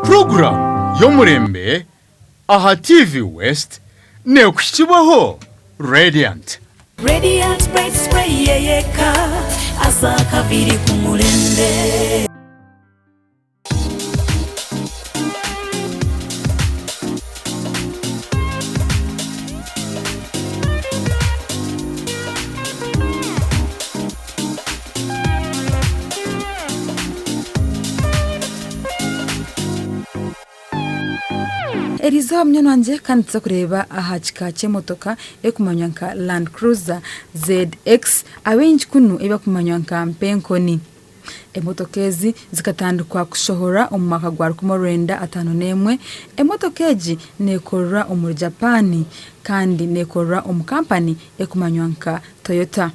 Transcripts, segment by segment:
Puroguraamu y'omurembe aha TV West neekuhikibwaho Radiant. Radiant Bright Spray yeyeka aza akaviri ku murembe. Erizooba munywani wangye ka nituza kureeba aha kika ky'emotoka erikumanywa nka Land Cruiser ZX abaingi kunu ei barikumanywa nka Mpenkoni. Emotoka ezi zikatandikwa kushohora omu mwaka gwa 1951. Emotoka egi neekorerwa omuri Japan kandi neekorerwa omu kampani erikumanywa nka Toyota.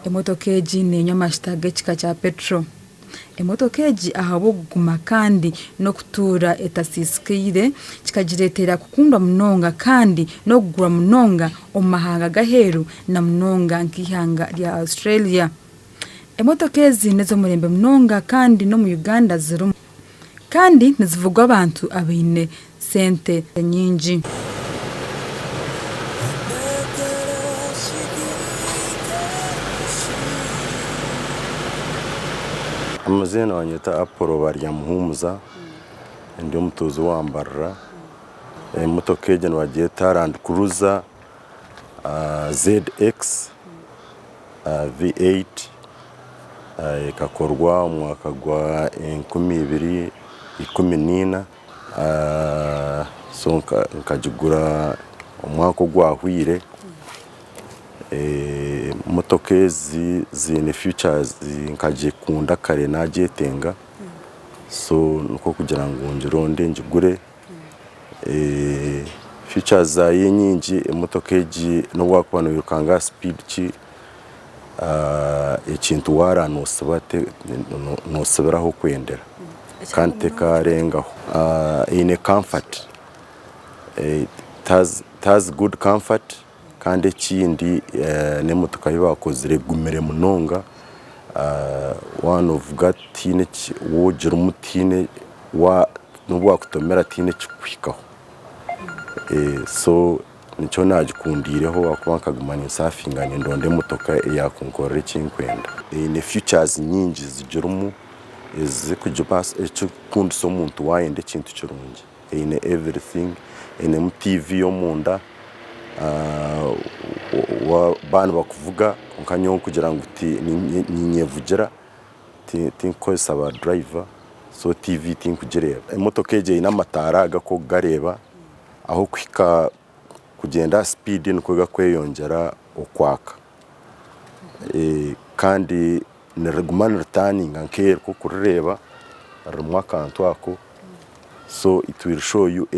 Emotoka egi neenywa amajuta g'ekika kya peturo. Emotoka egi ahabw'okuguma kandi n'okutuura etasiisikaire kikagireetera kukundwa munonga kandi n'okugurwa munonga omu mahanga g'aheeru na munonga nk'eihanga rya Australia. Emotoka ezi n'ez'omurembe munonga kandi n'omu Uganda zirimu kandi nizivugwa abantu abaine sente nyingi. Amaziina nibanyeta Apollo Baryamuhumuza, ndi omutuuzi wa Mbarara. Emotoka egi nibagyeta Land Cruiser ZX. V8 ekakorwa omu mwaka gwa 2014 so nkagigura omwaka ogwahweire. Emotoka ezi ziine features nkagikunda kare nagyetenga so nikwo kugira ngu ngironde ngigure. Features zaayo enyingi emotoka egi nobu wakuba noyirukanga aha speed ki, ekintu waraba nosiba nosibira ahu orikwendera kandi tekarengaho. Eine comfort, it has good comfort kandi ekindi n'emotoka ei bakozire egumire munonga, waaba novuga tihaine wogirimu tihaine N'obu waakutomera tihaine ekirikukuhikaho. So nikyo naagikundiireho ahakuba nkaguma ninsaafinga nindonda emotoka eyaakunkorera eki ndikwenda. Eine features nyingi zigirimu ezirikugibaasa ekirikukundisa omuntu waayenda ekintu kirungi. Eine everything, einemu tiivi y'omunda, baaba nibakuvuga kwonka nyowe kugira ngu niinyevugira Tinkukozesa ba driver so TV tinkugireeba. Emotoka egyo eine amataara aga akokugareeba ahokuhika kugyenda aha speed nikwo gakweyongyera okwaka kandi niriguma niritaninga nk'eri nk'okurireeba ririmu akantu ako so it will show you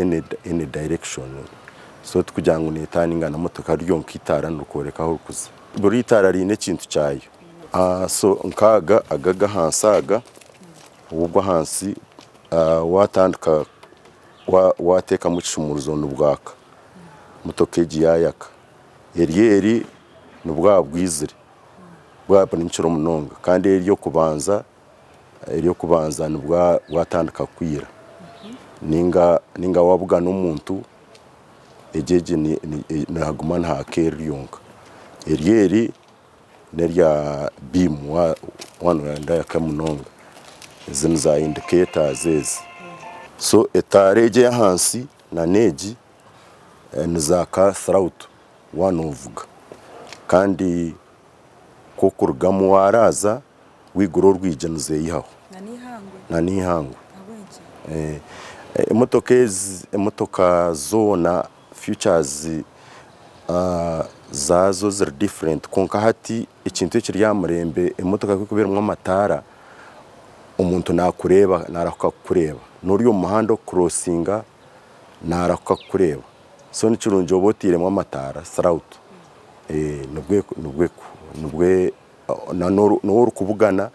any direction so tikugira ngu netaninga na motoka ryo nk'eitaara nirikworeka ahu orikuza. Buri itaara riine ekintu kyayo. So nk'aga aga ag'ahansi aga, obu obw'ahansi waatandika waateekamu ekishumuruzo nibwaka, motoka egi yaayaka. Eri eri nibwaba bwizire, bwaba buri nkiro munonga kandi ery'okubanza ery'okubanza nibwatandika kwira ninga ninga waabugana omuntu egi egi nihaguma nihaaka eri ryonka. Eri eri n'erya biimu waaba nooyenda ayake munonga. Ezi ni za indicators ezi. So etaara egi ey'ahansi nana egi nizaaka throughout waaba noovuga. Kandi ku orikurugamu waaraaza waigura orwigi nizeeyihaho. Nana eihangwe. Emotoka ezi, emotoka zoona features zaazo ziri different kwonka hati ekintu ekiri aha murembe emotoka ku erikuba erimu amataara omuntu naakureeba naarahuka kukureeba n'ori omu muhanda orikukurosinga naarahuka kukureeba so ni kirungi obe otairemu amataara throughout nibwe nibwe nibwe n'ou orikubugana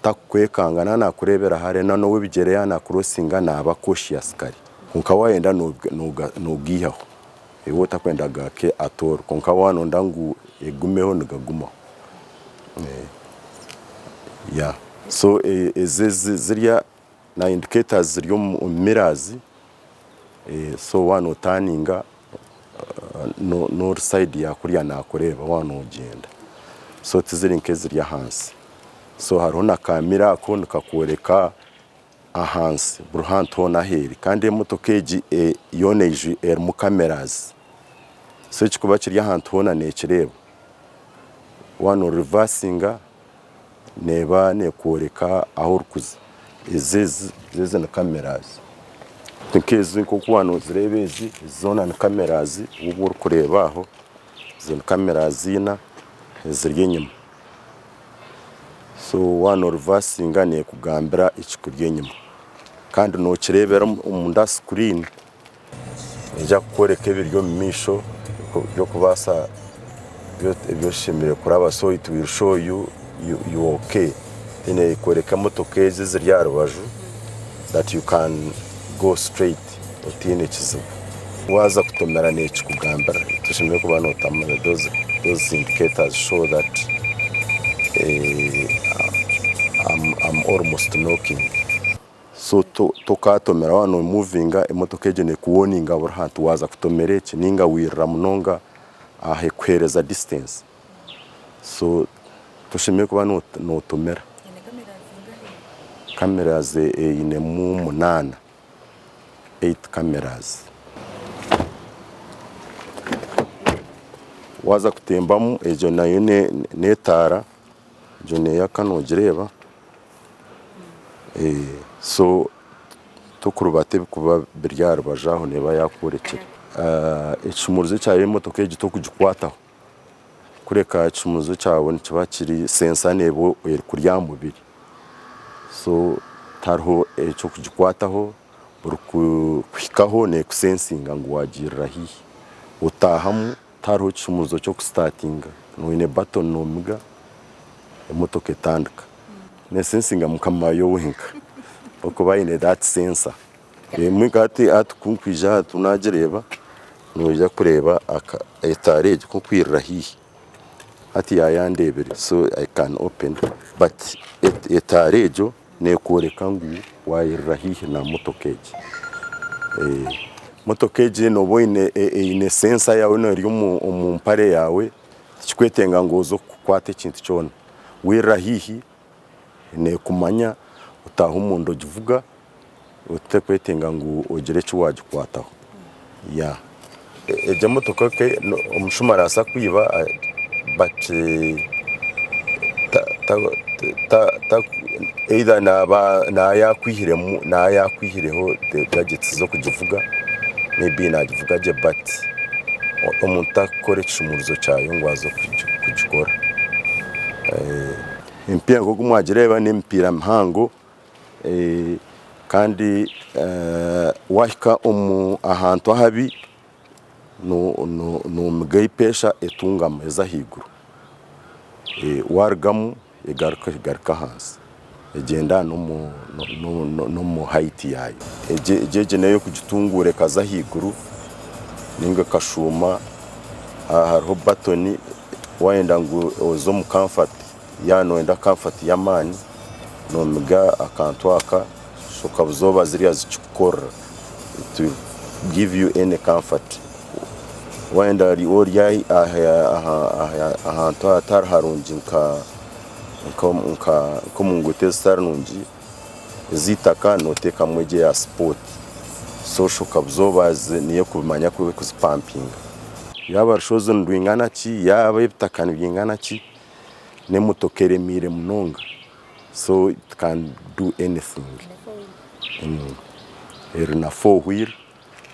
takukwekanga naaba naakureebera hare na n'ow'ebigyere yaaba naakurosinga naaba cautious kare. Kwonka waayenda noogaihaho waaba otakwenda gaake at all kwonka waaba nooyenda ngu egumeho nigagumaho. So ezi zirya. Na indicators ziri omu mirrors so waaba notaninga n'ori side ya kuriya nakureeba waaba nogyenda so tiziri nk'eziri ahansi. So hariho na ka mirror ako nikakworeka ahansi buri hantu hoona ahu eri kandi emotoka egi yoona erimu cameras so ekirikuba kiri ahantu hoona nekireeba. Waaba norivasinga neeba neekworeka ahu orikuza. Ezi ezi ni cameras. Nk'ezi nk'oku waaba noozireeba ezi, ezi zoona ni cameras obu orikureeba aho, ezi ni cameras ina eziri enyima. So waaba noorivasinga neekugambira ekikuri enyima kandi nookireebera omunda aha screen. Neija kukworeka ebiri omu maisho by'okubaasa ebi oshemereire kuraba so it will show you you are okay then ekworeka emotoka ezi eziri aha rubaju that you can go straight otaine kizibu. Waaza kutomera nekikugambira toshemereire kuba notamura those those indicators show that I'm almost knocking. So tokatomera waaba nomuvinga emotoka egyo nekuwoninga buri hantu waaza kutomera eki ninga wirira munonga aha ekuhereza distance so toshemereire kuba notomera. Cameras einemu munaana, eight cameras. Waaza kutembamu egyo nayo netaara egyo neyaka nogireeba. So tokurubata ebikuba biri aha rubaju aho neeba yaakworekire. Ekishumuruzo kyayo emotoka egi tokugikwataho kureka ekishumuruzo kyawe nikiba kiri sensa neeba erikuri aha mubiri so tihariho eky'okugikwataho buri kuhikaho neekusensinga ngu waagirira haihi. Otaahamu Tihariho kishumuruzo ky'okusitatinga, oine batoni nomiga emotoka etandika. Nesensinga mukama waayo wenka okuba aine that sensor. Emwe nka hati hati ku nkwija aha nagireeba, noija kureeba etaara egi ku nkwirira haihi hati yayandeebire so I can open but etaara egyo Neekworeka ngu waayirira haihi na motoka egi. Motoka egi nooba oine eine sensa yaawe yoona eri omu mpare yaawe, tikikwetenga ngu oze kukwata ekintu kyona. Wairira haihi neekumanya, otaaha omunda ogivuga otarikwetenga ngu ogire eki waagikwataho. Egi emotoka omushuma arabaasa kwiba but either naaba yakwihiremu naaba yakwihireho gadgets z'okugivuga maybe nagivuga gye but omuntu takukora ekishumuruzo kyayo ngu aze kugikora. Emipiira nk'oku mwagireeba n'emipiira mihango. Kandi wahika omu ahantu ahabi nomiga eipesha etungama eza ahaiguru, warugamu egaruka egaruka ahansi egyenda n'omu height yaayo. Egi egi n'ey'okugitunguura ekaza ahaiguru ninga ekashuuma, aha hariho batoni wayenda ngu oze omu comfort. Yaaba nooyenda comfort y'amaani, nomiga akantu aka shoka buzooba ziriya zikikukorera. It will give you any comfort. Wayenda ori ahantu ahatari harungi nk'omu nguuto ezitari nungi ez'eitaka, noteekamu egyo eya sport. So shoka buzooba niyo ekumanya ku erikuzipampinga. Yaaba orushozi nirwingana ki, yaaba ebitaka nibyingana ki, n'emotoka eremeire munonga so it can do anything eri na four wheel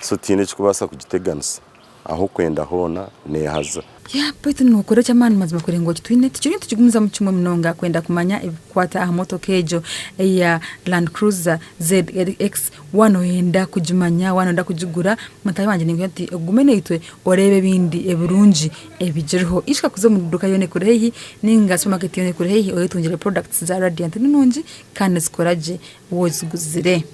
so tihaine ekirikubaasa kugiteganisa ahu orikwenda hoona nehaza. Yaa beitu nokora eky'amaani mazima kureba ngu okitwine tikiriyo nitukigumizamu kimwe munonga kwenda kumanya ebikukwata aha motoka egyo eya Land Cruiser ZX Waaba nooyenda kugimanya, waaba nooyenda kugigura, mutaahi wangye ninkugira nti ogume naitwe oreebe ebindi ebirungi ebigiriho. Ishwa kuza omu duuka yoona ekuri haihi ninga supamaketi yoona ekuri haihi oyetungire products za Radiant ni nungi kandi nizikora gye waaba oziguzire.